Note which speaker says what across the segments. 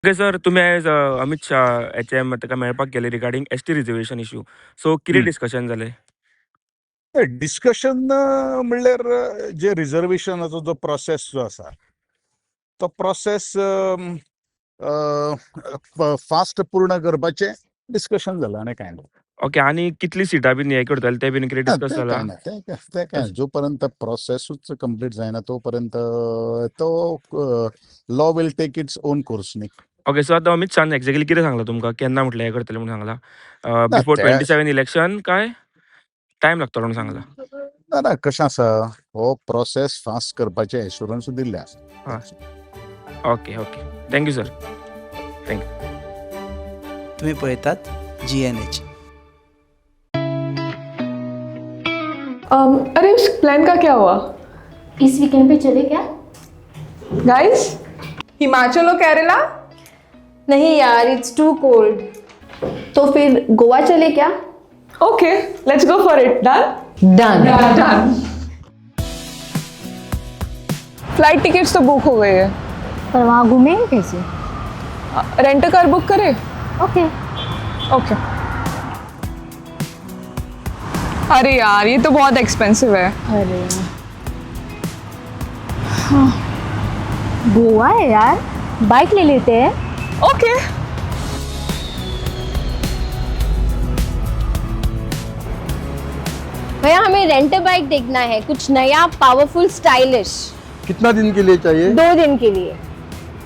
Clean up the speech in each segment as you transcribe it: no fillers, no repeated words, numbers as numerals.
Speaker 1: Okay sir, तुमी आयज Amit Shah H M ताका मेळपाक गेले regarding ST reservation issue. So कितें डिस्कशन जालें?
Speaker 2: डिस्कशन म्हणल्यार जे रिजर्वेशनाचो जो प्रोसेस जो आसा तो प्रोसेस फास्ट पूर्ण करपाचें डिस्कशन जालां आनी कांय ना.
Speaker 1: ओके, आनी कितली सिटां बीन हें करतले तें बीन कितें
Speaker 2: ना,
Speaker 1: डिस्कस
Speaker 2: तें
Speaker 1: जालां?
Speaker 2: कांय ना, तें कांय जो पर्यंत प्रोसेसूच कंप्लीट जायना तो पर्यंत तो law will take its own course न्ही.
Speaker 1: ओके, सो आतां अमित शाहन एक्झॅक्टली कितें सांगलां तुमकां, केन्ना म्हटल्यार हें करतले म्हणून सांगलां?
Speaker 2: ना
Speaker 1: बिफोर
Speaker 2: ते
Speaker 1: 27 इलेक्शन काय टायम लागतलो म्हणून सांगलां?
Speaker 2: ना ना, कशें आसा, हो प्रोसेस फास्ट करपाचें एश्युरन्स दिल्लें आसा.
Speaker 1: हां, okay okay, thank you sir, thank you.
Speaker 3: तुम्ही पळयतात GNH.
Speaker 4: अरे उस प्लान का क्या हुआ?
Speaker 5: इस वीकेंड पे चले क्या?
Speaker 4: गाइस, हिमाचल और केरला?
Speaker 5: नहीं यार, it's to cold.
Speaker 6: तो फिर गोवा चले क्या?
Speaker 4: Okay, let's go for it. Done.
Speaker 6: Done.
Speaker 4: Done. Flight tickets तो बुक हो गई है।
Speaker 5: पर वहाँ घूमेंगे कैसे?
Speaker 4: रेंट कार बुक करे?
Speaker 5: ओके।
Speaker 4: ओके। अरे यार, ये तो बहुत एक्सपेंसिव है।
Speaker 5: अरे हाँ, गोवा है यार, बाइक ले लेते हैं।
Speaker 4: ओके।
Speaker 5: भैया, हमें रेंट बाइक देखना है, कुछ नया, पावरफुल, स्टाइलिश।
Speaker 7: कितना दिन के लिए चाहिए?
Speaker 5: 2 दिन के लिए।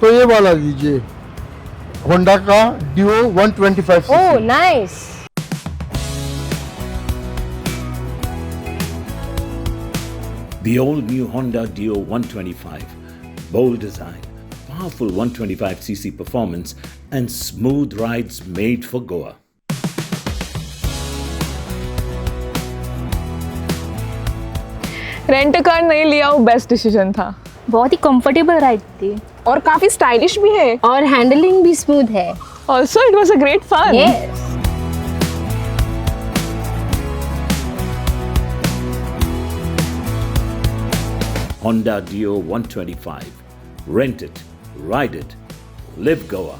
Speaker 7: तो ये वाला लीजिए, होंडा का डिओ 125।
Speaker 5: ओह nice.
Speaker 8: The all-new Honda Dio 125. Bold design, powerful 125cc performance and smooth rides made for Goa.
Speaker 4: Rent car नहीं लिया, वो बेस्ट डिसीजन था।
Speaker 5: बहुत ही कंफर्टेबल राइड थी।
Speaker 4: और काफी स्टाइलिश भी है।
Speaker 5: और हैंडलिंग भी स्मूथ है।
Speaker 4: Also it was a great fun.
Speaker 5: Yes.
Speaker 8: Honda Dio 125. Rent it, ride it, live Goa.